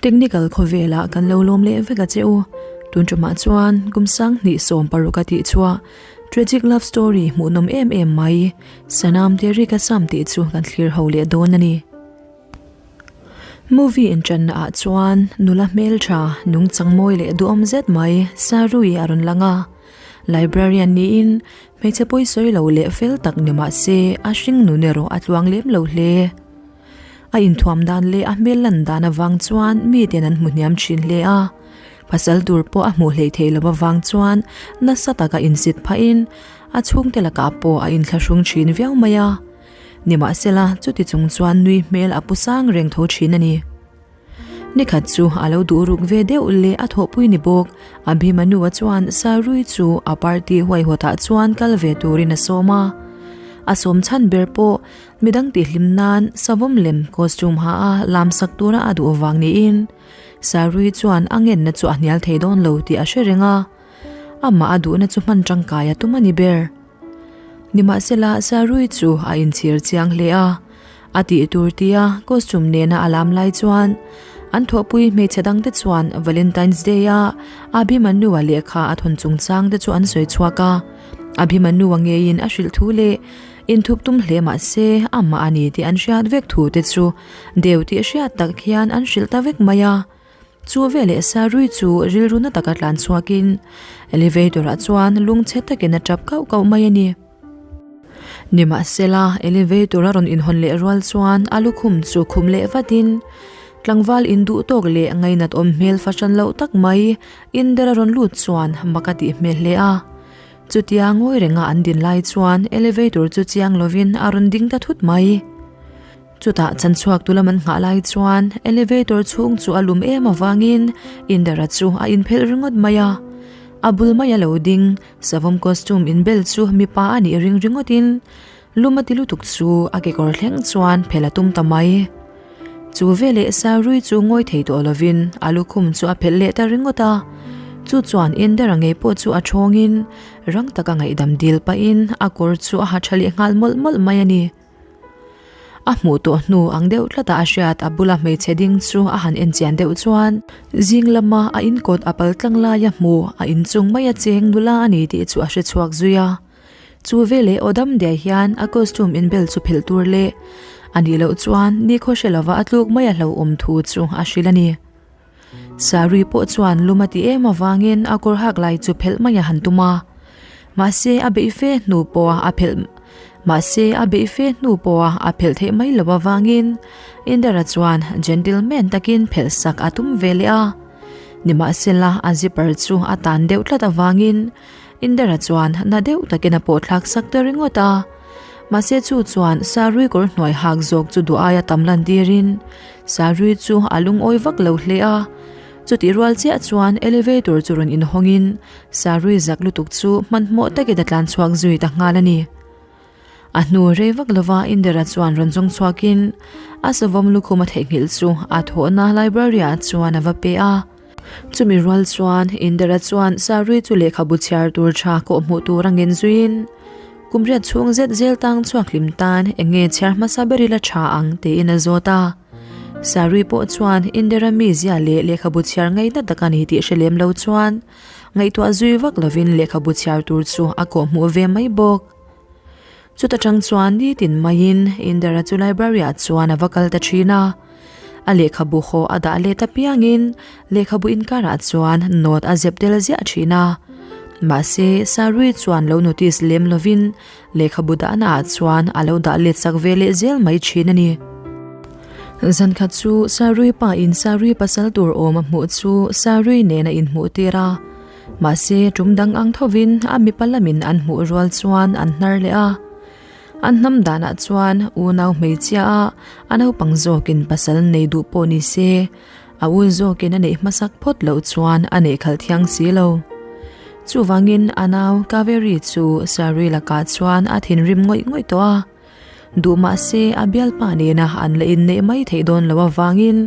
Technical khawvelah kan lo lawm leh vek a che u. Tun tumah chuan kum sanghnih 60 a tih chhuah Tragic Love Story hmuhnawm em em mai Sanam Teri Kasam tih chu kan thlir ho leh dawn a ni. Movie inṭanna ah chuan nula hmelṭha nungchang mawi leh duhawm zet mai Sarui a rawn lang a. Librarian niin hmeichhe pawisawi lo leh fel tak ni mah se a hring nun erawh a tluang lem lo hle. A inthuam dan leh a hmel lan dan avang chuan miten an hmu hniam thin hle a, pasal tur pawh a hmuh hleih theih loh avang chuan nasa taka insit phahin a chhungte lakah pawh a inthlahrung thin viau mai a. Nimahsela, chuti chung chuan nui hmel a pu sang reng tho thin a ni. Nikhat chu a lo duh ruk ve deuh leh a thawhpui ni bawk. Abhimanua chuan Sarui chu a party huaihawtah chuan kal ve turin a sawm a. A sawm chhan ber pawh midang tihhlim nan savawm lem costume ha a lam sak tura a duh vang niin Sarui chuan a ngenna chu a hnial thei dawn lo tih a hre reng a. Amah a duhna chu hman tangkai a tum a ni ber. Nimahsela Sarui chu a inchhir chiang hle a. A tih tur tia costume nena a lam lai chuan an thawhpui hmeichhe dangte chuan Valentine's Day-a Abhimanyu-a lehkha a thawn chungchang te chu an sawi chhuak a. Abhimanyu-a ngeiin a hrilh thu leh inthup tum hle mah se amah a ni tih an hriat vek thu te chu deu tih hriat tak hian an hrilh ta vek mai a. Chu veleh Sarui chu rilru na taka tlan chhuakin elevator-ah chuan lungchhe takin a tap kauh kauh mai a ni. Nimahsela, elevator a rawn inhawn leh rual chuan a lukhum chu khum leh vatin tlangval induh tawk leh ngainat awm hmel fahran loh tak mai Inder a rawn lut chuan mak a tih hmel hle a. Chutia ngawi renga an din lai chuan elevator chu chiang lovin a rawn ding ta thut mai. Chutah chanchhuak tu lam an nghah lai chuan elevator chhung chu a lum em avangin Indera chu a inphelh ringawt mai a. A bul mai a lo ding, savawm costume inbel chu mipa a nih ring ringawtin lum a ti lutuk chu a kekawr thleng chuan phelh a tum ta mai. Chu veleh Sarui chu ngawi thei tawh lovin a lukhum chu a phelh leh ta ringawt a. Chu chuan Indera ngei pawh chu a thawngin rang taka ngaihdam dil pahin a kawr chu a ha tha leh nghal mawlh mawlh mai a ni. A hmuh tawh hnu ang deuh tlata a hriat a bula hmeichhe ding chu a han en chian deuh chuan zing lama a inkawt a pal tlang laia hmu a inchung mai a cheng nula a ni tih chu a hre chhuak zui a. Chu veleh aw dam diai hian a costume inbel chu phelh tur leh a nih loh chuan nikhaw hre lova a tluk mai a hlauhawm thu chu a hrilh a ni. Sarui pawh chuan lum a ti em avangin a kawr hak lai chu phelh mai a han tum a, mahse a beih fe hnu pawha a phelh mahse a beih fe hnu pawha a phelh theih mai loh avangin Indera chuan gentleman takin phelh sak a tum ve leh a. Nimahsela a zipper chu a tan deuh tlat avangin Indera chuan na deuh takin a pawh thlak sak ta ringawt a. Mahse chu chuan Sarui kawr hnuai hak zawk chu duh aia tam lan tirin Sarui chu a lungawi vak lo hle a. Chutih rual chiah chuan elevator chu rawn inhawngin Sarui zak lutuk chu hmanhmawh takin a tlan chhuak zui ta nghal a ni. A hnu rei vak lova Indera chuan rawn zawng chhuakin a savawm lukhum a theihnghilh chu a thawhna library ah chuan a va pe a. Chumi rual chuan Indera chuan Sarui chu lehkhabu chhiar tur tha kawh hmuh tur a ngen zuiin kum riat chhung zet zel tang chhuak hlim tan eng nge chhiar hmasa ber ila tha ang tiin a zawt a. Sarui pawh chuan Indera mizia leh lehkhabu chhiar ngaihna tak a ni tih hre lem lo chuan ngaihtuah zui vak lovin lehkhabu chhiar tur chu a kawh hmuh ve mai bawk. Chuta tang chuan nitin maiin Indera chu library ah chuan a va kal ta thin a. A lehkhabu haw a dah let apiangin lehkhabu inkarah chuan note a zep tel ziah thin a. Mahse, Sarui chuan lo notice lem lovin lehkhabu dahna ah chuan a lo dah let sak ve leh zel mai thin a ni. Zankhat chu Sarui pa in Sarui pasal tur awm a hmuh chu Sarui nen a inhmuh tir a. Mahse, tum dang ang thovin a mipa lamin an hmuh rual chuan an hnar leh a. An hnam danah chuan unau hmeichhia a a naupang zawkin pasal nei duh pawh ni se, a u zawkin a neih hmasak phawt loh chuan a neih khalh thiang si lo. Chuvangin a nau Kaveri chu Sarui lakah chuan a thinrim ngawih ngawih tawh a. Duh mahse a bialpa nena an la inneih mai theih dawn loh avangin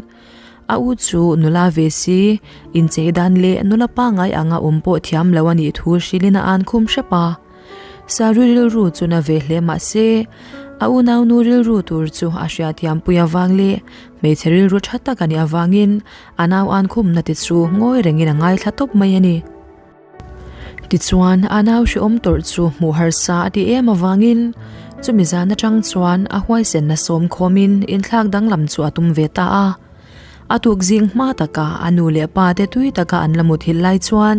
A u chu nula ve si, inchei dan leh nula pangngai anga awm pawh thiam lo a nih thu hrilhin a an khum hrep a. Sarui rilru chu na ve hle mah se, A unaunu rilru tur chu a hriatthiampui avang leh hmeichhe rilru tha tak a nih avangin a nau an khumna te chu ngawi rengin a ngaithla tawp mai a ni. Tichuan, a nau hrehawm tawrh chu hmuh harsa a ti em avangin chumi zan atang chuan a huaisenna sawm khawmin inthlak danglam chu a tum ve ta a. A tuk zing hma taka a nu leh pa te tui taka an la muthilh lai chuan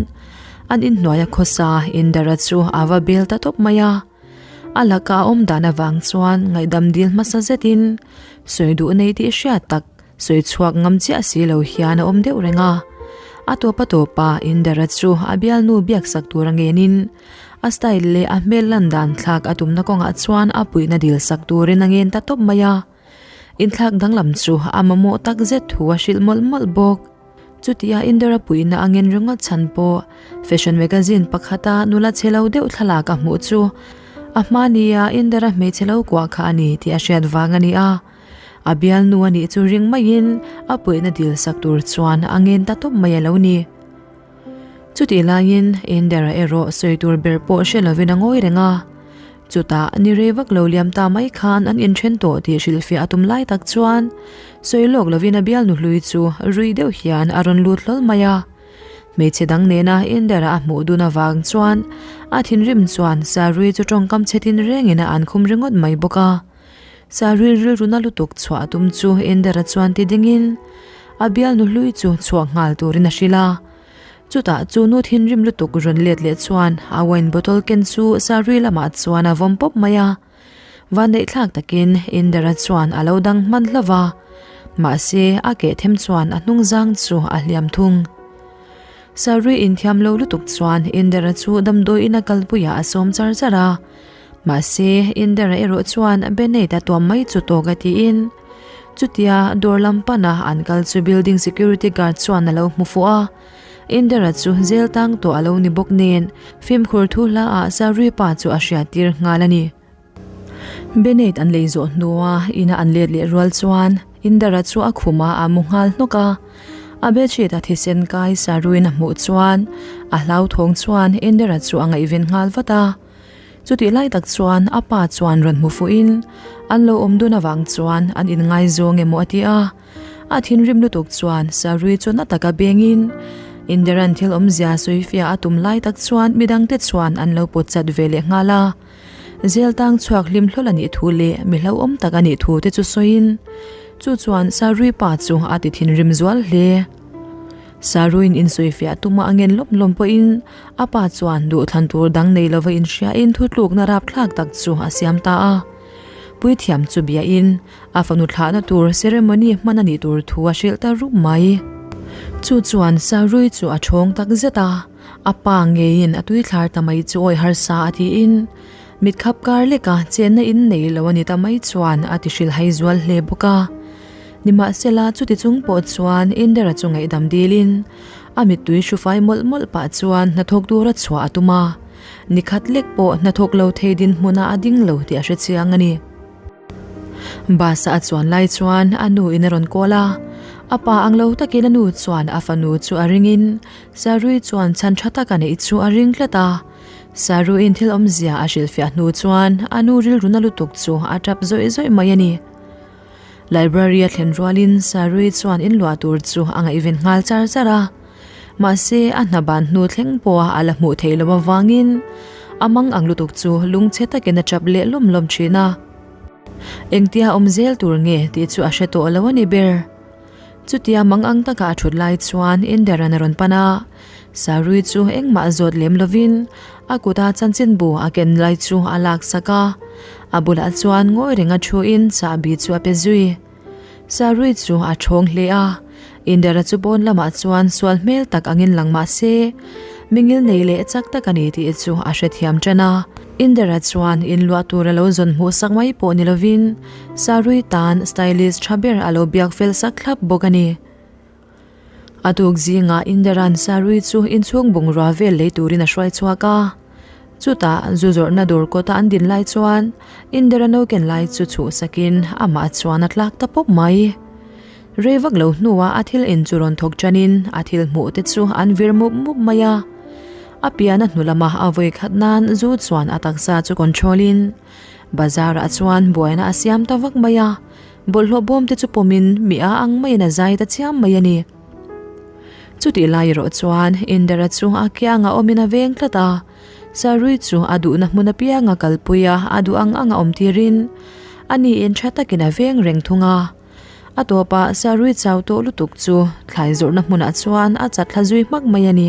an inhnuaia khawsa Indara chu a va bel ta tawp mai a. A laka a awm dan avang chuan ngaihdam dil hmasa zetin sawi duh nei tih hriat tak Sawi chhuak ngam chiah si lo hian a awm deuh reng a. A tawp a tawp a, Indara chu a bialnu biak sak tur a ngenin a style leh a hmel lan dan thlak a tumna kawngah chuan a puihna dil sak turin a ngen ta tawp mai a. Inthlak danglam chu a mamawh tak zet thu a hrilh mawlh mawlh bawk. Chutia Indara puihna a ngen ringawt chhan pawh fashion magazine pakhata nula chhe lo deuh thlalak a hmuh chu a hma nia Indara hmeichhe lo kuah kha a ni tih a hriat vang a ni a. A bialnu a nih chu ring maiin a puihna dil sak tur chuan a ngen ta tawp mai a lo ni. Chutih laiin Indera erawh sawi tur ber pawh hre lovin a ngawi reng a. Chutah ni rei vak lo liam ta mai khan an inthen tawh tih hrilhfiah a tum lai tak chuan sawi lawk lovin a bialnu hlui chu rui deuh hian a rawn lut hlawl mai a. Hmeichhe dang nena Indera a hmuh dun avang chuan a thinrim chuan Sarui chu tawngkam chhe tin rengin a ankhum ringawt mai bawk a. Sarui rilru na lutuk chhuah a tum chu Indera chuan ti dingin a bialnu hlui chu chhuak nghal turin a hrilh a. Chutah chu nu thinrim lutuk rawn let leh chuan a wine bottle ken chu Sarui lamah chuan a vawm pawp mai a. Vanneihthlak takin Indera chuan a lo dang hman hlauh a, mahse a keh them chuan a hnungzang chu a hliam thung. Sarui inthiam lo lutuk chuan Indera chu damdawiin a kalpuiah a sawm char char a. Mahse, Indera erawh chuan Benate a tuam mai chu tawk a tiin chutia dawr lam pana an kal chu building security guard chuan a lo hmu fuh a. Indera chu zel tang tawh a lo ni bawk nen fimkhur thu hla ah Sarui pa chu a hriat tir nghal a ni. Benate an lei zawh hnua ina an let leh rual chuan Indera chu a khum ah a mu nghal hnawk a. A bedsheet a thisen kai Saruiin a hmuh chuan a hlauthawng chuan Indera chu a ngaihven nghal vat a. Chutih lai tak chuan a pa chuan rawn hmu fuhin an lo awm dun avang chuan an inngaizawng emaw a ti a. A thinrim lutuk chuan Sarui chu na taka bengin Indiran thil awmzia sawifiah a tum lai tak chuan midangte chuan an lo pawt chat ve leh nghal a. Zel tang chhuak hlim hlawl a nih thu leh mi hlauhawm tak a nih thu te chu sawiin chu chuan Sarui pa chu a ti thinrim zual hle. Saruin insawifiah tuma a ngen lawm lawm pawhin a pa chuan duhthlan tur dang nei lova inhriain thutlukna rapthlak tak chu a siam ta a. Puithiam chu biain a fanu thlahna tur ceremony hman a nih tur thu a hrilh ta rup mai. Chu chuan Sarui chu a thawng tak zet a, a pa ngeiin a tuithlar ta mai chu awi harsa a tiin mitkhap kar leka chenna in nei lo a ni ta mai chuan a ti hrilhhai zual hle bawk a. Nimahsela, chuti chung pawh chuan Indera chu ngaihdam dilin a mittui hrufai mawlh mawlh pah chuan hnathawk tura chhuah a tum a. Nikhat lek pawh hnathawk lo thei dinhmunah a ding lo tih a hre chiang a ni. Bus a chuan lai chuan a nu in a rawn call a, a pa ang lo takin a nu chuan a fanu chu a ringin Sarui chuan chhan tha tak a neih chu a ring tlat a. Saruiin thil awmzia a hrilhfiah hnu chuan a nu rilru na lutuk chu a tap zawih zawih mai a ni. Library a thlen rualin Sarui chuan in luah tur chu a ngaihven nghal char char a. Mahse, a hna ban hnu thleng pawha a la hmuh theih loh avangin a mang ang lutuk chu lungchhe takin a tap leh lawm lawm thin a. Engtia awm zel tur nge tih chu a hre tawh lo a ni ber. Chutia mang ang taka a thut lai chuan Inderan a rawn pan a, Sarui chu engmah zawt lem lovin a kuta chanchinbu a ken lai chu a lak sak a, a bulah chuan ngawi renga thuin chahbi chu a pe zui. Sarui chu a thawng hle a, Indera chu pawn lamah chuan sual hmel tak angin lang mah se, mingil nei leh chak tak a ni tih chu a hrethiam tan a. Indera chuan inluah tur a lo zawn hmuh sak mai pawh ni lovin, Sarui tan stylist tha ber a lo biak fel sak thlap bawk a ni. A tuk zingah Indera'n Sarui chu inchhung bungrua vel lei turin a hruai chhuak a. Chutah zu zawrhna dawr kawta an din lai chuan Indera no ken lai chu chhuh sakin amah chuan a tlak ta pawp mai. Rei vak lo hnuah a thil in chu rawn thawk tanin a thil hmuh te chu an vir mup mup mai a. A pian a hnu lama a vawi khat nan zu chuan a taksa chu control in. Bazar ah chuan buaina a siam ta vak mai a, bawlhhlawh bawm te chu pawmin mi a ang maiin a zai ta chiam mai a ni. Chutih lai erawh chuan Indera chu a kiangah awmin a veng tlat a, Sarui chu a duhna hmun apianga kalpui a, a duh ang anga awm tirin a niin tha takin a veng reng thung a. A tawpah Sarui chau tawh lutuk chu thlai zawrhna hmunah chuan a chat thla zui hmak mai a ni.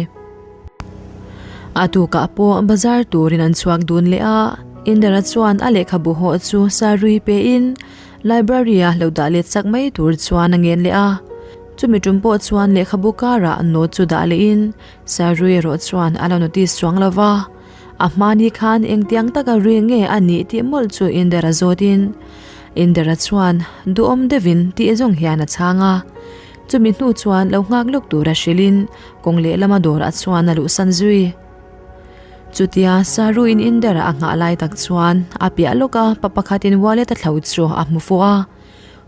A tukah pawh bazar turin an chhuak dun leh a, Indera chuan a lehkhabu hawh chu Sarui pein Library-a lo dah let chak mai tur chuan a ngen leh a. Chumi tum pawh chuan lehkhabu karah note chu dah lehin Sarui erawh chuan a lo notice chuang lo va. A hmani khan engtiang taka ri nge a nih tih mawlh chu Indera zawtin Indera chuan duhawm deuhin tih zawng hian a chhang a. Chumi hnu chuan lo nghak lawk tura hrilhin kawng lehlama dawrah chuan a luhsan zui. Chutia Saruin Indera a nghah lai tak chuan a piah lawka pa pakhatin wallet a thlo chu a hmu fuh a.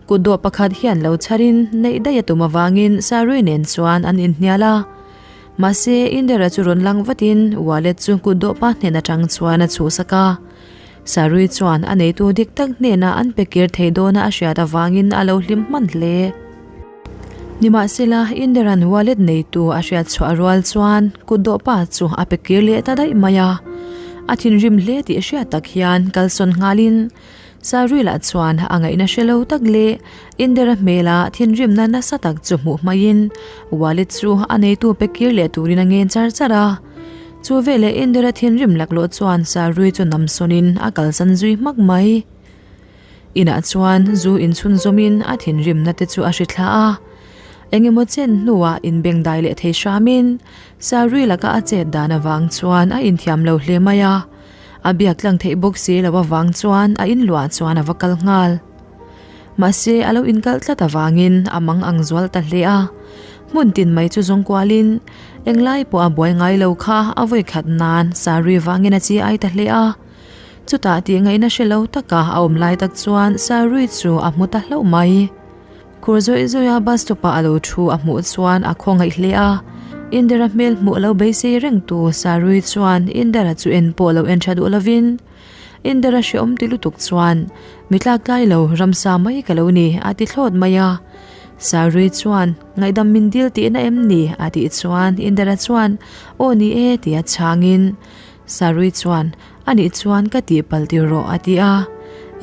Kutdawh pakhat hian lo chharin neih daih a tum avangin Sarui nen chuan an inhnial a. Mahse, Indera chu rawn lang vatin wallet chu kutdawh pa hnen atang chuan a chhuhsak a. Sarui chuan a neitu dik tak hnenah an pe kir thei dawna a hriat avangin a lo hlim hman hle. Nimahsela, Indera'n wallet neitu a hriat chhuah rual chuan kutdawh pa chu a pe kir leh ta daih mai a. A thinrim hle tih hriat tak hian kalsawn nghalin Sarui-lah chuan a ngaihna hre lo tak leh Indera hmela thinrimna nasa tak chu hmuh hmaiin wallet chu a neitu pe kir leh turin a ngen char char a. Chu veleh Indera thinrim laklawh chuan Sarui chu namsawnin a kalsan zui hmak mai. Inah chuan zu inchhunzawmin a thinrimna te chu a hri thla a. Engemaw chen hnuah inbengdai leh thei hramin Sarui laka a chet dan avang chuan a inthiam lo hle mai a. A biak tlang theih bawk si lo avang chuan a inluah chuan a va kal nghal. Mahse a lo inkalh tlat avangin a mang ang zual ta hle a. Hmun tin mai chu zawng kualin englai pawh a buai ngai lo kha a vawikhat nan Sarui vangin a chi ai ta hle a. Chutah tih ngaihna hre lo taka a awm lai tak chuan Sarui chu a hmu ta hlauh mai. Khur zawih zawih a bus stop ah a lo thu a hmuh chuan a khawngaih hle a. Indera hmel hmuh lo beisei reng tu Sarui chuan Indera chu en pawh lo en tha duh lovin Indera hrehawm ti lutuk chuan Mi tlak tlai lo ramsa mai ka lo ni a ti thlawt mai a. Sarui chuan Ngaihdam min dil tihna em ni? a tih chuan Indera chuan Aw ni e tia chhangin Sarui chuan Anih chuan ka tihpalh tir rawh a ti a.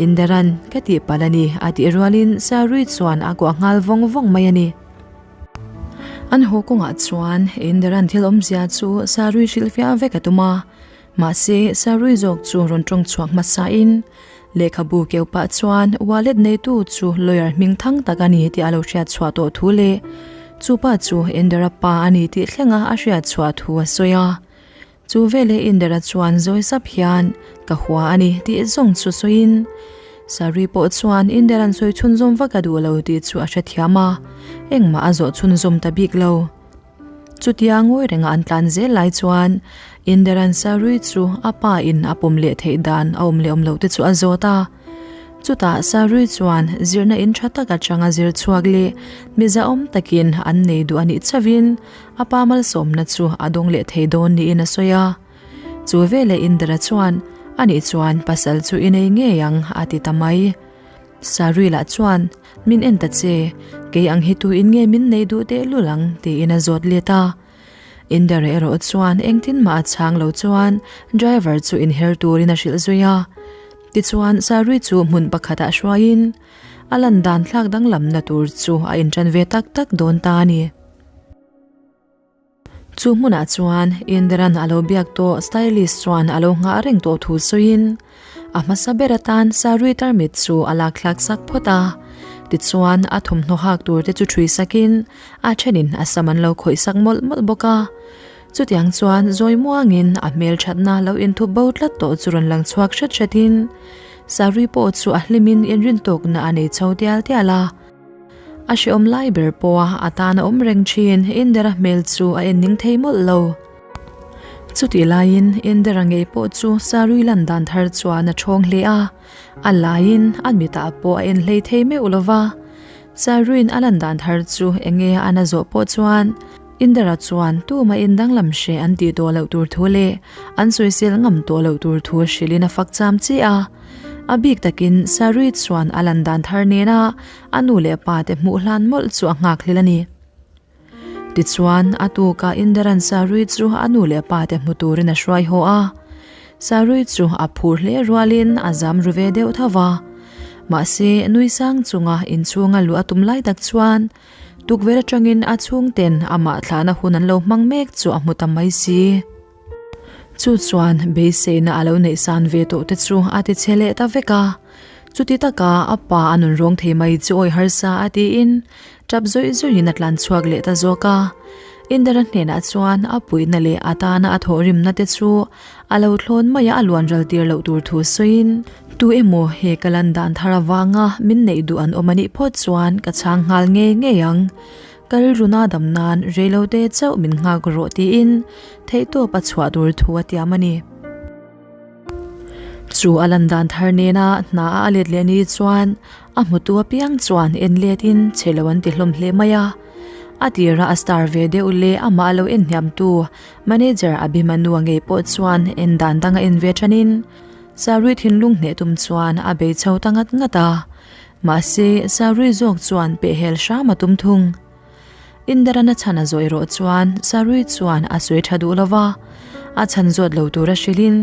Indaran ka tihpalh a ni a tih rualin Sarui chuan a kuah nghal vawng vawng mai a ni. An haw kawngah chuan Indaran thil awmzia chu Sarui hrilhfiah vek a tum a. Mahse Sarui zawk chu rawn tawng chhuak hmasain lehkhabu keu pah chuan wallet neitu chu lawyer hming thang tak a ni tih a lo hriat chhuah tawh thu leh chupa chu Indara pa a ni tih thlenga a hriat chhuah thu a sawi a. Chu veleh Indera chuan zawi sap hian, Ka hua a ni, tih zawng chu sawiin. Sari pawh chuan Indera'n sawi chhunzawm vak a duh lo tih chu a hrethiam a, engmah a zawh chhunzawm ta bik lo. Chutia ngawi renga an tlan zel lai chuan Indera'n Sari chu a pa in a pawm leh theih dan a awm leh awm loh te chu a zawt a. Chutah Sari chuan zirna in tha tak atanga zir chhuak leh mi zahawm takin an nei duh a nih chauhin A pa malsawmna chu a dawng leh thei dawn niin a sawi a. Chu veleh Indra chuan, Anih chuan pasal chu i nei ngei ang, a ti ta mai. Sarui lah chuan, Min en ta che, kei ang hi tuin nge min nei duh tehlul ang, tiin a zawt let a. Indra erawh chuan engtin mah a chhang lo chuan driver chu inher turin a hrilh zui a. Tichuan Sarui chu hmun pakhatah hruaiin a lan dan thlak danglamna tur chu a inṭan ve tak tak dawn ta a ni. Chu hmunah chuan Indran a lo biak tawh stylist chuan a lo nghah reng tawh thu sawiin a hmasa ber atan saree tarmit chu a lak thlak sak phawt a. Tichuan a thawmhnaw hak tur te chu ṭhui sakin a ṭhenin a sam an lo khawih sak mawlh mawlh bawk a. Chutiang chuan zawi muangin a hmelṭhatna lo inthup bo tlat tawh chu rawn lang chhuak hret hretin saree pawh chu a hlimin inrintawkna a nei chho tial tial a. A hrehawm lai ber pawha a tan a awm reng thin Indera hmel chu a en ning thei mawlh lo. Chutih laiin Indera ngei pawh chu Sarui lan dan thar chuan a thawng hle a, a laiin a mitah pawh a en hlei thei meuh lo va. Saruiin a lan dan thar chu enge a na zawh pawh chuan Indera chuan tumah in danglam hre an tih tawh loh tur thu leh an sawisel ngam tawh loh tur thu hrilhin a fak cham chiah a. A bik takin Sarui chuan a lan dan thar nena a nu leh pa te hmuh hlan mawlh chu a nghak hlel a ni. Tichuan, a tukah Indaran Sarui chu a nu leh pa te hmu turin a hruai haw a. Sarui chu a phur hle rualin a zam ru ve deuh tho va. Mahse, nui sang chunga inchhunga luh a tum lai tak chuan tukverh atangin a chhungten amah thlahna hun an lo hmang mek chu a hmu ta mai si. Chu chuan beiseina a lo neih san ve tawh te chu a ti chhe leh ta vek a. Chuti taka a pa a nun rawng thei mai chu awi harsa a tiin tap zawih zawihin a tlan chhuak leh ta zawk a. Indara hnenah chuan a puihna leh a tana a thawhrimna te chu a lo thlawn mai a, a luan ral tir loh tur thu sawiin, Tu emaw he ka lan dan thar avanga min neih duh an awm a nih phawt chuan ka chhang nghal ngei ngei ang. Ka rilruna dam nan reilote chauh min nghak rawh tiin theihtawp a chhuah tur thu a tiam a ni. Chu a lan dan thar nena hna a a let leh ni chuan a hmutu apiang chuan en let in che lo an ti hlawm hle mai a. A tira a star ve deuh leh amah lo en hniamtu manager Abhimanua ngei pawh chuan en dan dang a en ve thanin Sarui thinlung hneh tum chuan a bei chho ta ngat ngat a. Mahse Sarui zawk chuan pehhel hram a tum thung. Indarana chhan a zawh erawh chuan Sarui chuan a sawi tha duh lo va, a chhan zawt lo tura hrilhin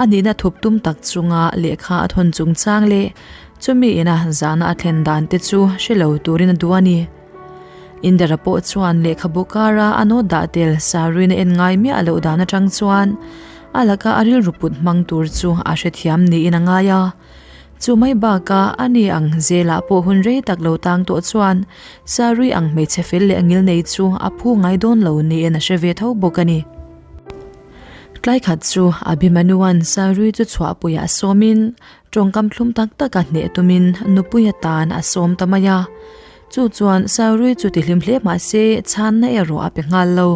a nihna thup tum tak chunga lehkha a thawn chungchang leh chumi ina zahna a thlen dan te chu hre lo turin a duh a ni. Indara pawh chuan lehkhabu kara a note dah tel Saruiin a en ngai miah loh dan atang chuan a laka a rilru put hmang tur chu a hrethiam niin a ngai a. Chu mai bakah a ni ang zelah pawh hun rei tak lo tang tawh chuan Sarui ang hmeichhe fel leh ngil nei chu a phu ngai dawn lo niin a hre ve tho bawk a ni. Tlai khat chu Abhimanuan Sarui chu chhuahpuiah sawmin tawngkam thlum tak taka hneh tumin nupui atan a sawm ta mai a. Chu chuan Sarui chu ti hlim hle mah se chhanna erawh a pe nghal lo.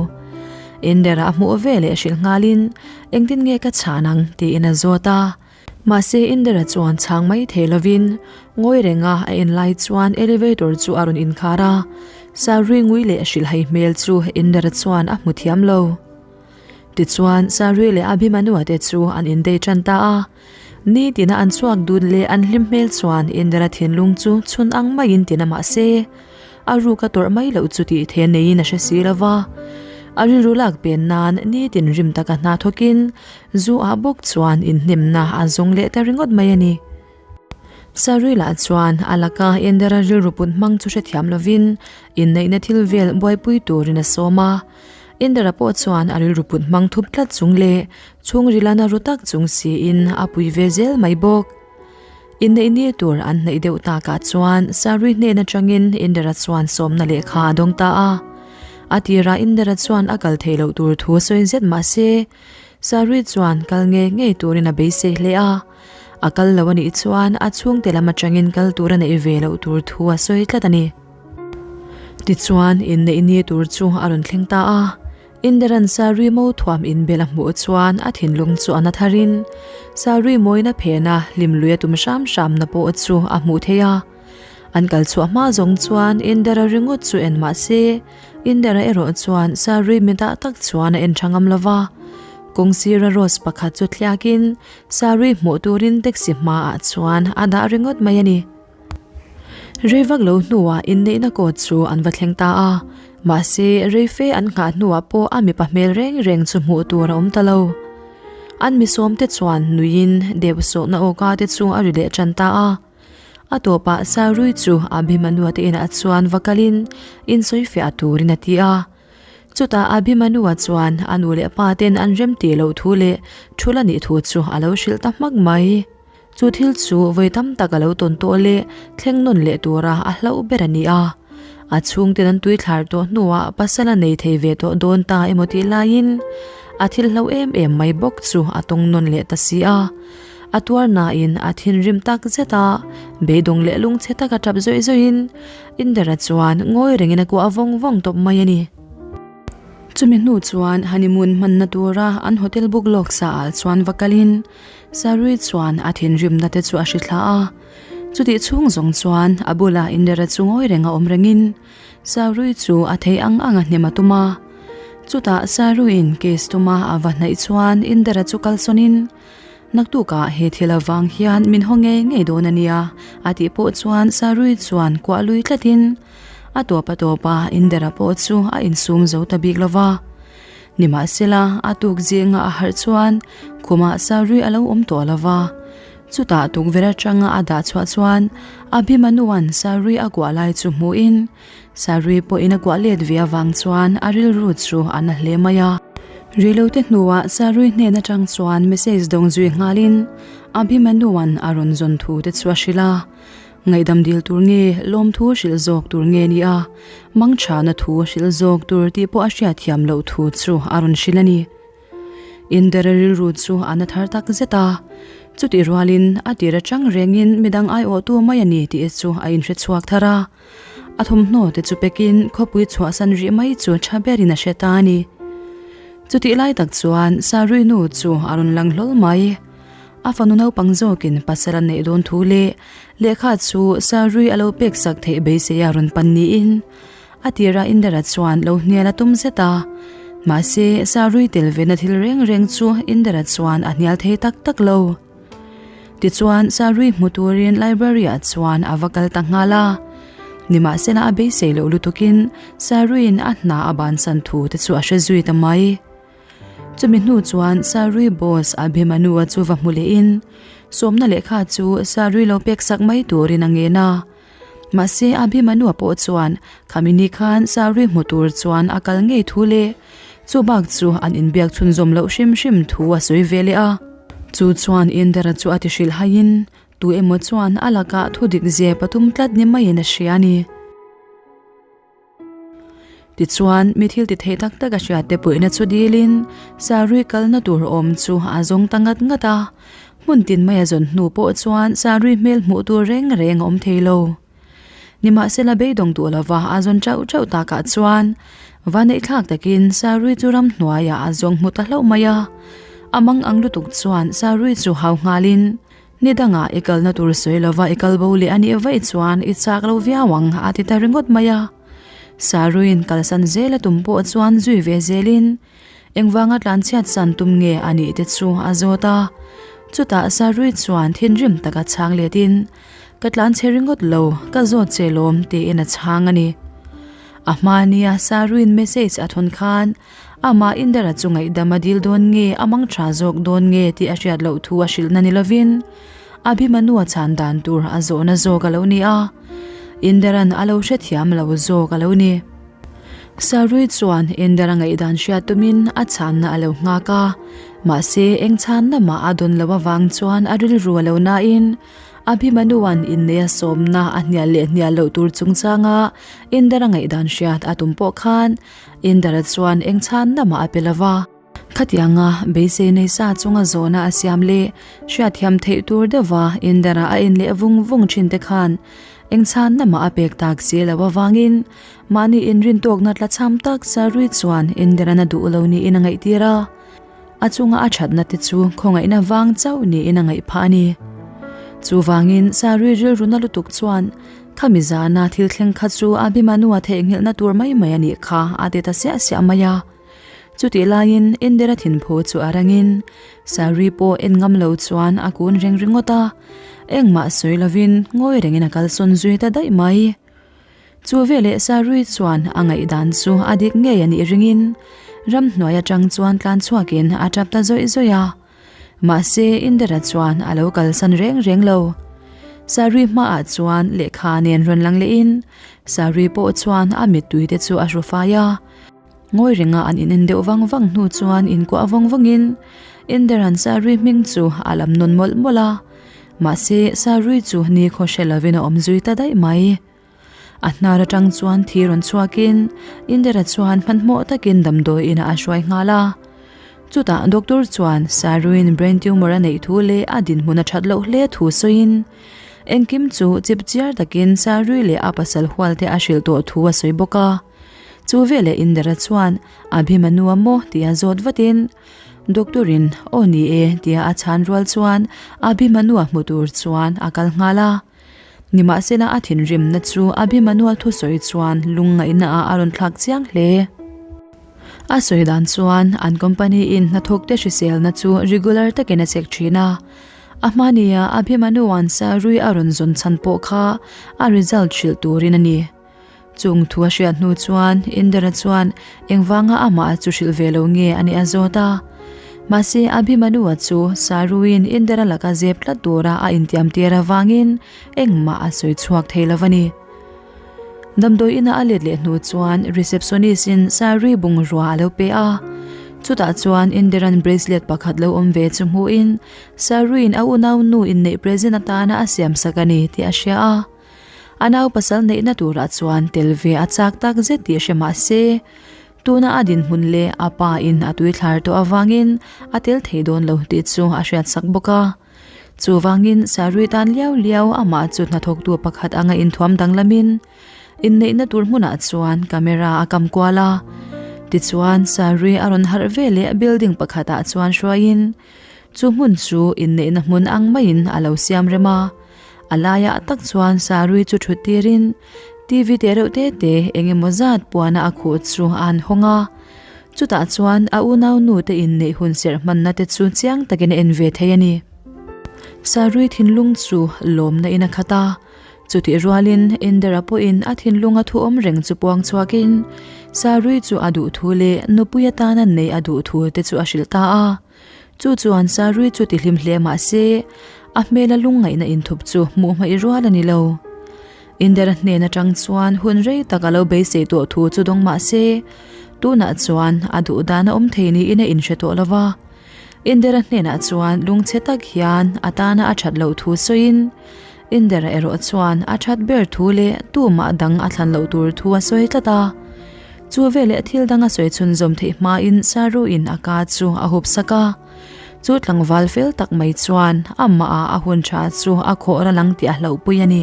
Indera a hmuh ve leh hrilh nghalin engtin nge ka chhan ang tiin a zawt a. Mahse Indira chuan chhang mai thei lovin ngawi renga a en lai chuan elevator chu a rawn inkhar a, Sarui ngui leh hrilhhai hmel chu Indira chuan a hmu thiam lo. Tichuan Sarui leh Abhimanua te chu an indei tan ta a, nitina an chhuak dun leh an hlim hmel chuan Indira thinlung chu chhun ang maiin tina mahse a ruk a tawrh mai loh chu tih the neiin a hre si lova, a rilru lak pen nan nitin rim taka hna thawkin Zu ah bawk chuan inhnemna a zawng leh ta ringawt mai a ni. Sarila chuan a laka Indira rilru put hmang chu hrethiam lovin inneihna thil vel buaipui turin a sawm a. Indira pawh chuan a rilru put hmang thup tlat chung leh chhungrilana ru tak chung siin a pui ve zel mai bawk. Inneih ni tur an hnaih deuh takah chuan Sarui hnen atangin Indira chuan sawmna lehkha a dawng ta a. A tirah Indira chuan a kal theih loh tur thu sawi zet mah se, Sarui chuan kal ngei ngei turin a beisei hle a. A kal lo a nih chuan a chhungte lam atangin kal tur a neih ve loh tur thu a sawi tlat a ni. Tichuan inneih ni tur chu a rawn thleng ta a. Indiran Sarui mo thuam inbel a hmuh chuan a thinlung chu a na tharin Sarui mawina phena hlimlui a tum hram hramna pawh chu a hmuh theih a. An kal chhuah hma zawng chuan Indira ringawt chu en mah se, Indira erawh chuan Sarui mitah tak chuan a en tha ngam lo va. Kawng sira rose pakhat chu thliakin Sarui hmuh turin taxi hmaah chuan a dah ringawt mai a ni. Rei vak lo hnuah inneihna kawt chu an va thleng ta a, mahse rei fe an nghah hnuah pawh a mipa hmel reng reng chu hmuh tur a awm ta lo. An misawmte chuan nuiin deuhsawhna awka te chu a ri leh tan ta a. A tawpah Sarui chu Abhimanua te inah chuan va kalin insawifiah turin a ti a. Chutah Abhimanua chuan a nu leh pa ten an remtih loh thu leh thu la nih thu chu a lo hrilh ta hmak mai. Chu thil chu vawi tam tak a lo tawn tawh leh thleng nawn leh tura a hlauh ber a ni a. A chhungten an tui thlar tawh hnuah pasal a nei thei ve tawh dawn ta emaw tih laiin a thil hlo em em mai bawk chu a tawng nawn leh ta si a. A tuar nain a thinrim tak zet a, beidawng leh lungchhe taka tap zawih zawihin Indera chuan ngawi rengin a kuah vawng vawng tawp mai a ni. Chumi hnu chuan honeymoon hmanna tura an hotel book lawk sa ah chuan va kalin Sarui chuan a thinrimna te chu a hri thla a. Chutih chhung zawng chuan a bulah Indera chu ngawi reng a awm rengin Sarui chu a thei ang ang a hnem a tum a. Chutah Saruiin case tuma a va hnaih chuan Indera chu kalsawnin. Naktukah he thil avang hian min haw ngei ngei dawn a nia, a tih pawh chuan Sarui chuan kuah lui tlatin a tawp a tawp a, Indera pawh chu a insum zo ta bik lo va. Nimahsela, a tuk zinga a harh chuan khumah Sarui a lo awm tawh lo va. Chutah tukverh atanga a dah chhuah chuan Abhimanua'n Sarui a kuah lai chu hmuhin Sarui pawhin a kuah let ve avang chuan a rilru chu a na hle mai a. Reilote hnuah Sarui hnen atang chuan message dawng zui nghalin Abhimanua'n a rawn zawn thu te chu a hrilh a. Ngaihdam dil tur nge, lawmthu hrilh zawk tur nge ni a, mangchhana thu hrilh zawk tur tih pawh a hriatthiam loh thu chu a rawn hrilh a ni. Indera rilru chu a na thar tak zet a, chutih rualin a tir atang rengin midang aiawhtu mai a ni tih chu a inhre chhuak thar a. A thawmhnaw te chu pekin khawpui chhuahsan rih mai chu tha berin a hre ta a ni. Chutih lai tak chuan Sarui nu chu a rawn lang hlawl mai. A fanu naupang zawkin pasal a neih dawn thu leh lehkha chu Sarui a lo pek sak theih beisei a rawn pan niin a tira Indera chuan lo hnial a tum zet a. Mahse, Sarui tel vena thil reng reng chu Indera chuan a hnial thei tak tak lo. Tichuan, Sarui hmu turin library-ah chuan a va kal ta nghal a. Nimahsela a beisei loh lutukin Saruiin a hna a bansan thu te chu a hre zui ta mai. Chumi hnu chuan Sarui boss Abhimanua chu va hmu lehin sawmna lehkha chu Sarui lo pek sak mai turin a ngen a. Mahse Abhimanua pawh chuan khami ni khan Sarui hmu tur chuan a kal ngei thu leh chu bak chu an inbiak chhunzawm loh hrim hrim thu a sawi ve leh a. Chu chuan Indera chu a ti hrilh haiin tu emaw chuan a lakah thu dik zep a tum tlat ni maiin a hria a ni. Tichuan, mi thil ti thei tak tak a hriat te puihna chu dilin Sarui kalna tur awm chu a zawng ta ngat ngat a. Hmun tin mai a zawn hnu pawh chuan Sarui hmel hmuh tur reng reng a awm thei lo. Nimahsela beidawng duh lova a zawn chauh chauh takah chuan vaneihthlak takin Sarui chu ramhnuaiah a zawng hmu ta hlauh mai a. A mang ang lutuk chuan Sarui chu hau nghalin Ni dangah i kalna tur sawi lova i kal bo leh a nih vaih chuan i chak lo viau ang a ti ta ringawt mai a. Saruiin kalsan zel a tum pawh chuan zui ve zelin engvanga tlanchhiat san tum nge a nih te chu a zawt a. Chutah Sarui chuan thinrim taka chhang letin Ka tlanchhe ringawt lo, ka zawt che lawm tiin a chhang a ni. A hmania Saruiin message a thawn khan Amah Indera chu ngaihdam a dil dawn nge a mang tha zawk dawn nge tih a hriat loh thu a hrilhna ni lovin Abhimanua chhan dan tur a zawhna zawk a lo ni a, Indera'n a lo hrethiam lo zawk a lo ni. Sarui chuan Indera ngaihdan hriat tumin a chhanna a lo nghak a, mahse eng chhanna mah a dawn loh avang chuan a rilru a lo nain Abhimanua'n inneia sawmna a hnial leh hnial loh tur chungchanga Indera ngaihdan hriat a tum pawh khan Indara chuan eng chhanna mah a pe lo va. Khatianga beisei nei sa chunga zawhna a siam leh hriatthiam theih tur deuhva Indara a en leh vung vung thin te khan eng chhanna mah a pek tak si lo avangin mahni inrintawkna tlachham tak Sarui chuan Indara na duh lo niin a ngaihtir a. A chunga a thatna te chu khawngaihna vang chauh niin a ngaih phah a ni. Chuvangin Sarui rilru na lutuk chuan Khami zana thil thleng kha chu Abhimanua theihnghilhna tur mai mai a nih kha a ti ta siah siah mai a. Chutih laiin Indira thinphu chu a rangin Sarui pawh en ngam lo chuan a kun reng ringawt a, engmah sawi lovin ngawi rengin a kalsawn zui ta daih mai. Chu veleh Sarui chuan a ngaihdan chu a dik ngei a nih ringin ramhnuai atang chuan tlan chhuakin a tap ta zawih zawih a. Mahse Indira chuan a lo kalsan reng reng lo. Sarui hmaah chuan lehkha nen rawn lang lehin Sarui pawh chuan a mittui te chu a hru fai a. Ngawi renga an inen deuh vang vang hnu chuan inkuah vawng vawngin Indira'n Sarui hming chu a lam nawn mawlh mawlh a. Mahse Sarui chu nikhaw hre lovin a awm zui ta daih mai. A hnar atang chuan thi rawn chhuakin Indira chuan hmanhmawh takin damdawi inah a hruai nghal a. Chutah doctor chuan Saruin brain tumor a neih thu leh a dinhmun a that loh hle thu sawiin engkim chu chip chiar takin Sarui leh a pasal hual te a hrilh tawh thu a sawi bawk a. Chu veleh Indira chuan Abhimanua maw tih a zawt vatin doctor-in aw ni e tia a chhan rual chuan Abhimanua hmu tur chuan a kal nghal a. Nimahsela a thinrimna chu Abhimanua thusawi chuan lungngaihna ah a rawn thlak chiang hle. A sawi dan chuan an company in hnathawkte hriselna chu regular takin a check thin a. A hmania Abhimanuan Sarui a rawn zawn chhan pawh kha a result hrilh turin a ni. Chung thu a hriat hnu chuan Indira chuan engvanga amah chu hrilh ve lo nge a nih a zawt a. Mahse Abhimanua chu Saruin Indira laka zep tlat tura a intiam tir avangin engmah a sawi chhuak thei lo a ni. Damdawi ina a let leh hnu chuan receptionist in Sarui bungrua a lo pe a. Chutah chuan Indiran bracelet pakhat lo awm ve chu hmuhin Saruin a unau nu inneih present atana a siamsak a ni tih a hria a. A nau pasal neihna turah chuan tel ve a chak tak zet tih hre mah se, tuna a dinhmun leh a pa in a tuithlar tawh avangin a tel thei dawn lo tih chu a hriatsak bawk a. Chuvangin Sarui tan liau liau amah chu hnathawktu pakhat anga inthuam danglamin inneihna tur hmunah chuan camera a kam kual a. Tichuan Sarui a rawn harh ve leh building pakhatah chuan hruaiin chu hmun chu inneihna hmun ang maiin a lo siam rem a. A laiah tak chuan Sarui chu thut tirin TV te reuh te te eng emaw zat puana a khuh chu a han hawng a. Chutah chuan a unau nu te inneih hun serh hmanna te chu chiang takin a en ve thei a ni. Sarui thinlung chu lawmna in a khat a, chutih rualin Indera pawhin a thinlunga thu awm reng chu puang chhuakin Sarui chu a duh thu leh nupui atana neih a duh thu te chu a hrilh ta a. Chu chuan Sarui chu ti hlim hle mah se, a hmela lungngaihna inthup chu hmuh hmaih rual a ni lo. Indera hnen atang chuan hun rei tak a lo beisei tawh thu chu dawng mah se, tunah chuan a duh dan a awm thei niin a inhre tawh lo va. Indera hnenah chuan lungchhe tak hian a tana a that loh thu sawiin, Indera erawh chuan a that ber thu leh tumah dang a thlan loh tur thu a sawi tlat a. Chu veleh thil dang a sawi chhunzawm theih hmain Saruin a ka chu a hup sak a. Chu tlangval fel tak mai chuan amah a hun tha chu a khawh ral ang tih a hlauhpui a ni.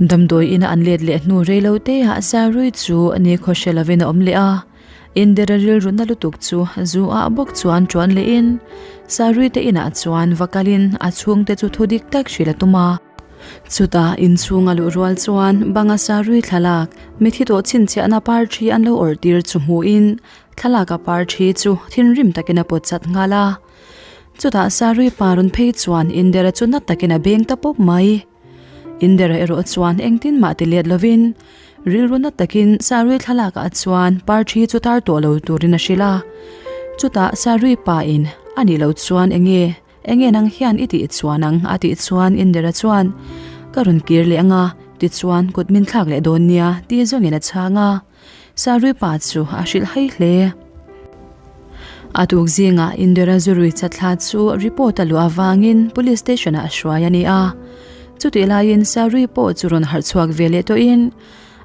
Damdawi ina an let leh hnu rei lo te ah Sarui chu ni khaw hre lovin a awm leh a. Indira rilru na lutuk chu zu ah bawk chuan tuan lehin Sarui te inah chuan va kalin a chhungte chu thu dik tak hrilh a tum a. Chutah inchhung a luh rual chuan banga Sarui thlalak mithi tawh chhinchhiahna par thi an lo awrh tir chu hmuhin thlalaka par thi chu thinrim takin a pawt chat nghal a. Chutah Sarui pa rawn phei chuan Indira chu na takin a beng ta pawp mai. Indira erawh chuan engtin mah ti let lovin rilru na takin Sarui thlalakah chuan par thi chu tar tawh lo turin a hrilh a. Chutah Sarui pa in a nih loh chuan enge enge nang hian i tih chuan ang a tih chuan Indira chuan ka rawn kir leh anga tichuan kut min thlak leh dawn nia ti zawngin a chhang a. Sarui pa chu a hrilh hai hle. A tuk zingah Indira Zurui chatthla chu report a luh avangin police station ah a hruai a ni a. Chutih laiin Sarui pawh chu rawn harh chhuak ve leh tawhin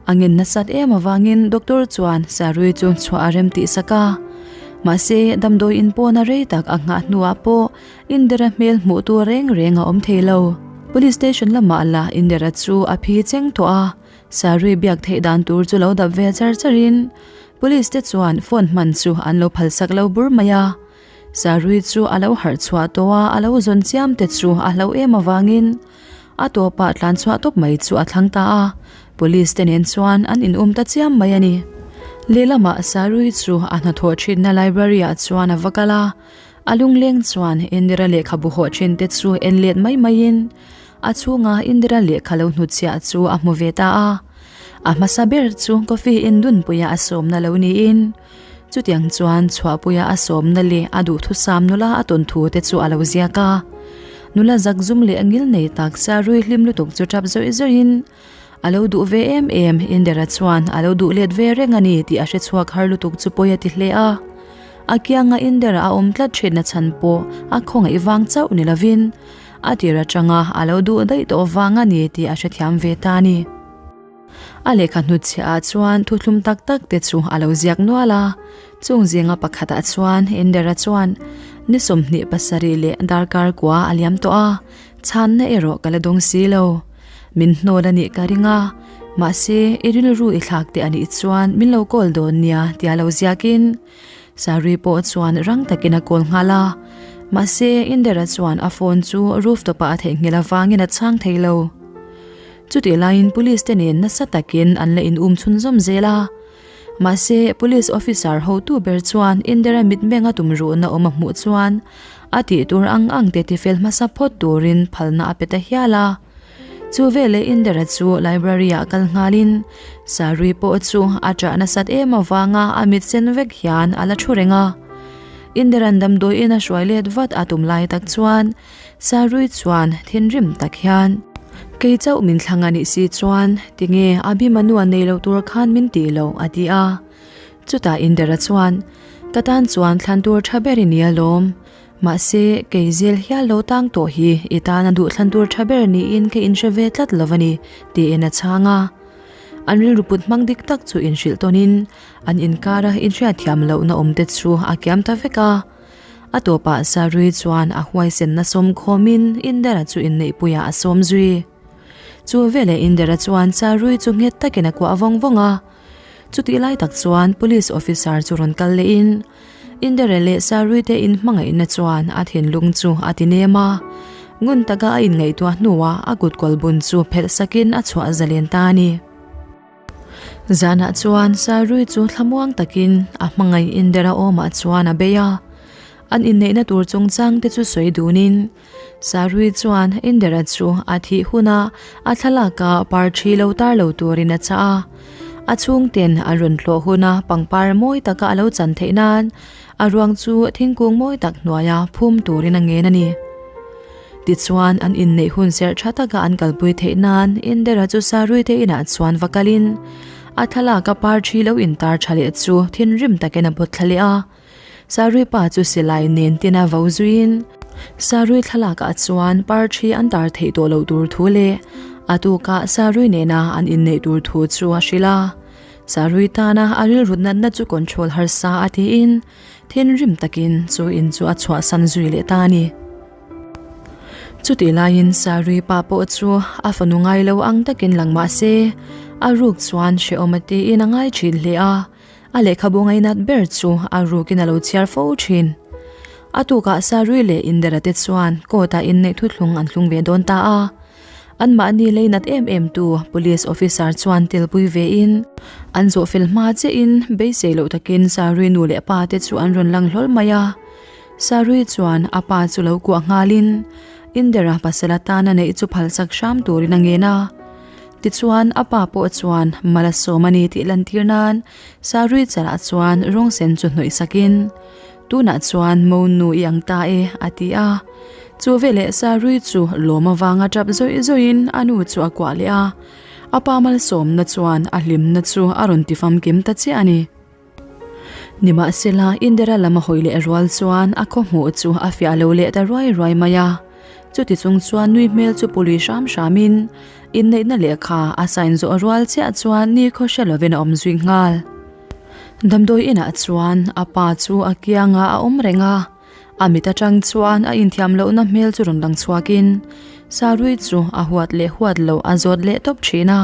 a ngen nasat em avangin doctor chuan Sarui chu chhuah a rem tih sak a. Mahse damdawi in pawna rei tak a nghah hnuah pawh Indira hmel hmuh tur reng reng a awm thei lo. Police station lamah lah Indira chu a phi cheng tawh a. Sarui biak theih dan tur chu lo dap ve char char in Police te chuan phone hman chu an lo phalsak lo bur mai a. Sarui chu a lo harh chhuah tawh a, a lo zawn chiam te chu a hlo em avangin a tawpah tlan chhuah tawp mai chu a thlang ta a, Police te nen chuan an in um ta chiam mai a ni. Lehlamah Sarui chu a hnathawh thinna library ah chuan a va kal a, a lungleng chuan Indira lehkhabu hawh thin te chu en let mai mai in A chhunga Indira lehkha lo hnutchhiah chu a hmu ve ta a. A hmasa ber chu coffee in dunpuia a sawmna lo niin chutiang chuan chhuahpuia a sawmna leh a duhthusam nula a tawn thu te chu a lo ziak a. Nula zakzum leh ngil nei tak Sarui hlim lutuk chu tap zawih zawihin a lo duh ve em em Indira chuan a lo duh let ve reng a ni tih a hre chhuak har lutuk chu pawi a ti hle a. A kianga Indira a awm tlat thinna chhan pawh a khawngaih vang chauh ni lovin A tir atanga a lo duh daih tawh vang a ni tih a hrethiam ve ta a ni. A lehkha hnutchhiah ah chuan thuthlum tak tak te chu a lo ziak nual a, chung zinga pakhatah chuan Indera chuan ni 27 leh darkar kua a liam tawh a, chhanna erawh ka la dawng si lo. Min hnawl a nih ka ring a, mahse i rilru i thlak teh a nih chuan min lo call dawn nia tia lo ziakin Sarui pawh chuan rang takin a call nghal a, mahse Indera chuan a phone chu rooftop ah a theihnghilh avangin a chhang thei lo. Chutih laiin police te nen nasa takin an la in um chhunzawm zel a. Mahse, Police Officer hotu ber chuan Indera mitmenga tumruhna awm a hmuh chuan a tih tur ang ang te tifel hmasa phawt turin phalna a pe ta hial a. Chu veleh Indera chu library ah kal nghalin Sarui pawh chu a ṭah nasat em avanga a mit sen vek hian a la thu reng a. Indera'n damdawiin a hruai let vat a tum lai tak chuan Sarui chuan thinrim tak hian, Kei chauh min thlang a nih si chuan tinge Abhimanua nei lo tur khan min tih loh a ti a. Chutah Indera chuan, Ka tan chuan thlan tur tha ber i ni alawm. Mahse, kei zel hial lo tang tawh hi i tana duh thlan tur tha ber niin ka inhre ve tlat lo a ni, tiin a chhang a. An rilru put hmang dik tak chu inhrilh tawnin an inkara inhriatthiam lohna awmte chu a kiam ta vek a. A tawpah Sarui chuan a huaisenna sawm khawmin Indera chu inneihpuiah a sawm zui. Chu veleh Indera chuan Sarui chu nghet takin a kuah vawng vawng a. Chutih lai tak chuan Police Officer chu rawn kal lehin Indera leh Sarui te inhmangaihna chuan a thinlung chu a ti nem a. Ngun taka a inngaihtuah hnuah a kut kawlbun chu phelh sakin a chhuah zalen ta a ni. Zanah chuan Sarui chu thlamuang takin a hmangaih Indera awmah chuan a bei a. An inneihna tur chungchang te chu sawi dunin Sarui chuan Indera chu a thih huna a thlalaka par thi lo tar lo turin a chah a. A chhungten an rawn tlawh huna pangpar mawi taka a lo chan theih nan a ruang chu thingkung mawi tak hnuaia phum turin a ngen a ni. Tichuan, an inneih hun serh tha taka an kalpui theih nan Indera chu Saruite inah chuan va kalin a thlalak a par thi lo intar tha leh chu thinrim takin a bawt thla leh a. Sarui pa chu silai nen tina vo zuiin Sarui thlalakah chuan par thi an tar theih tawh loh tur thu leh a tukah Sarui nena an inneih tur thu chu a hrilh a. Sarui tana a rilru natna chu control harsa a tiin thinrim takin chu in chu a chhuahsan zui leh ta a ni. Chutih laiin Sarui pa pawh chu a fanu ngai lo ang takin lang mah se, a ruk chuan hrehawm a tiin a ngai thin hle a, a lehkhabu ngainat ber chu a rukin a lo chhiar fo thin. A tukah Sarui leh Indera te chuan court ah inneih thuthlung an thlung ve dawn ta a. Anmahni leinat em em tu Police Officer chuan telpui ve in, an zawh fel hma chiah in beisei loh takin Sarui nu leh pa te chu an rawn lang hlawl mai a. Sarui chuan a pa chu lo kuah nghalin Indera pasal atana neih chu phalsak hram turin a ngen a. Tichuan a pa pawh chuan mal a sawm a ni tih lantir nan Sarui chalah chuan rawng sen chu hnawih sakin, Tunah chuan mo nu i ang ta e, a ti a. Chu veleh Sarui chu lawm avanga tap zawih zawihin a nu chu a kuah leh a. A pa malsawmna chuan a hlimna chu a rawn tifamkim ta chiah a ni. Nimahsela, Indira lam a hawi leh rual chuan a khaw hmuh chu a fiah lo leh ta ruai ruai mai a. Chuti chung chuan nui hmel chu pului hram hramin inneihna lehkha a sign zawh rual chiah chuan ni khaw hre lovin a awm zui nghal. Damdawi inah chuan a pa chu a kiangah a awm reng a, a mit atang chuan a inthiam lohna hmel chu rawn lang chhuakin Sarui chu a huat leh huat loh a zawt leh tawp thin a.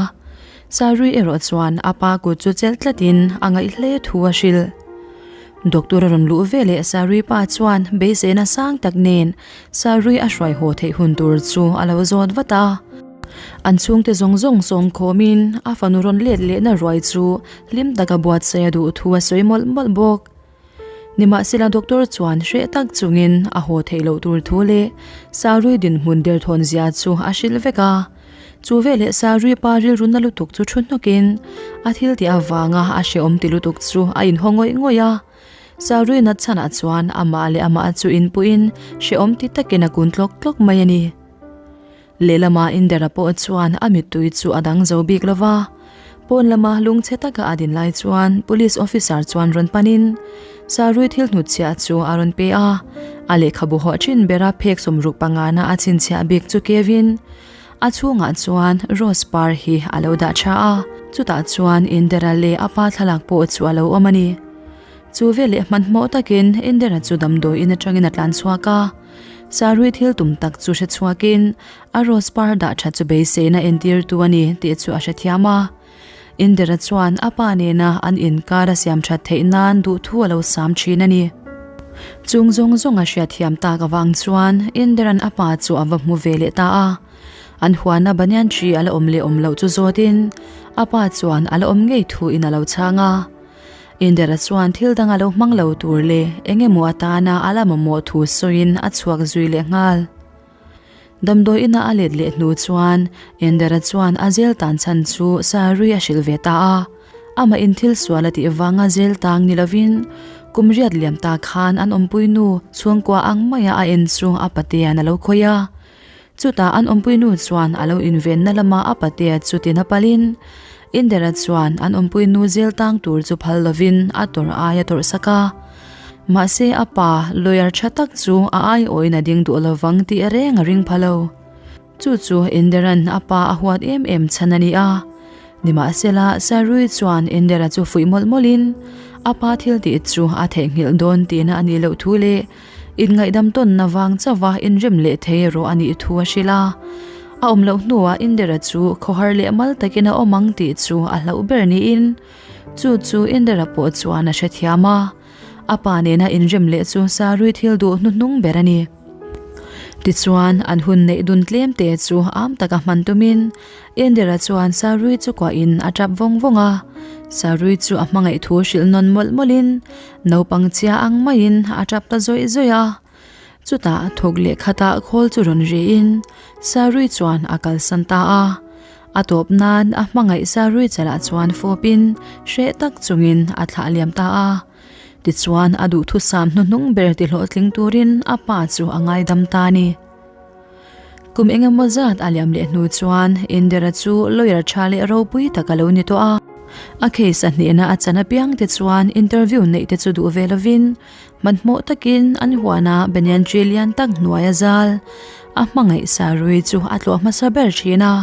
Sarui erawh chuan a pa kut chu chelh tlatin a ngaih hle thu a hrilh. Doctor a rawn luh veleh Sarui pa chuan beiseina sang tak nen Sarui a hruai haw theih hun tur chu a lo zawt vat a. An chhungte zawng zawng sawm khawmin a fanu rawn let lehna ruai chu hlim taka buatsaih a duh thu a sawi mawlh mawlh bawk. Nimahsela doctor chuan hreh tak chungin a haw theih loh tur thu leh Sarui dinhmun derthawn zia chu a hrilh vek a. Chu veleh Sarui pa rilru na lutuk chu thu hnawkin a thil tih avanga a hrehawm ti lutuk chu a inhaw ngawih ngawih a. Sarui nat chhanah chuan amah leh amah chu inpuiin hrehawm ti takin a kun tlawk tlawk mai a ni. Lehlamah Indera pawh chuan a mittui chu a dang zo bik lo va, pawn lama lungchhe taka a din lai chuan Police Officer chuan rawn panin Sarui thil hnutchhiah chu a rawn pe a, a lehkhabu hawh thin bera phek sawmruk pangana a chhinchhiah bik chu kevin a chhungah chuan Rose par hi a lo dah tha a, chutah chuan Indera leh a pa thlalak pawh chu a lo awm a ni. Chu veleh hmanhmawh takin Indera chu damdawi in atangin a tlan chhuak a. Sarui thil tum tak chu hre chhuakin a rose par dah tha chu beiseina entirtu a ni tih chu a hrethiam a. Indira chuan a pa nena an inkar a siam that theih nan duhthu a lo sam thin a ni. Chung zawng zawng a hriatthiam tak avang chuan Indira'n a pa chu a va hmu ve leh ta a. An huana banyan tree a la awm leh awm loh chu zawtin a pa chuan a la awm ngei thuin a lo chhang a. Indera chuan thil dang a lo hmang lo tur leh eng emaw atana a la mamawh thu sawiin a chhuak zui leh nghal. Damdawi ina a let leh hnu chuan Indera chuan a zel tan chhan chu Sarui a hrilh ve ta a. Amah in thil sual a tih vanga zel tang ni lovin kum riat liam ta khan an awmpui nu chhungkua ang maia a en chu a patean a lo khawih a. Chutah an awmpui nu chuan a lo invenna lama a patea chu tin a palin Indera chuan an awmpui nu zel tang tur chu phal lovin a tawrh ai a tawrh sak a. Mahse a pa lawyer tha tak chu a aiawhin a ding duh lovang tih reng a ring pha lo. Chu chu Indera'n a pa a huat em em chhan a ni a. Nimahsela Sarui chuan Indera chu fuih mawlh mawlhin a pa thil tih chu a theihnghilh dawn tihna a nih loh thu leh Inngaihdam tawnna vang chauha inrem leh thei erawh a nih thu a hrilh a. A awm loh hnuah Indera chu khawhar leh mal takin a awm ang tih chu a hlauh ber niin chu chu Indera pawh chuan a hrethiam a. A pa nena inrem leh chu Sarui thil duh hnuhnung ber a ni. Tichuan, an hun neih dun tlem te chu am taka hman tumin Indera chuan Sarui chu kuahin a tap vawng vawng a. Sarui chu a hmangaih thu hrilh nawn mawlh mawlhin Naupang chia ang maiin a tap ta zawih zawih a. Chutah thawk leh khatah khawl chu rawn riin Sarui chuan a kalsan ta a. A tawp nan a hmangaih Sarui chalah chuan fawpin hreh tak chungin a thlah liam ta a. Tichuan a duhthusam hnuhnung ber ti hlawhtling turin a pa chu a ngaidam ta a ni. Kum engemaw zat a liam leh hnu chuan Indira chu lawyer tha leh ropui tak a lo ni tawh a. A case a hnehna a chan apiang te chuan interview neih te chu duh ve lovin hmanhmawh takin an huana banyan tree lian tak hnuaia zal a hmangaih sarui chu a tlawh hmasa ber thin a.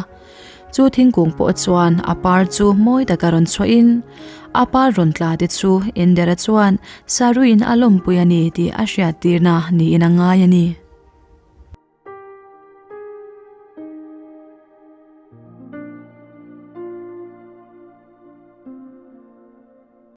Chu thingkung pawh chuan a par chu mawi taka rawn chhuahin a par rawn tla te chu Indira chuan saruiin a lawmpui a ni tih a hriattirna niin a ngai a ni.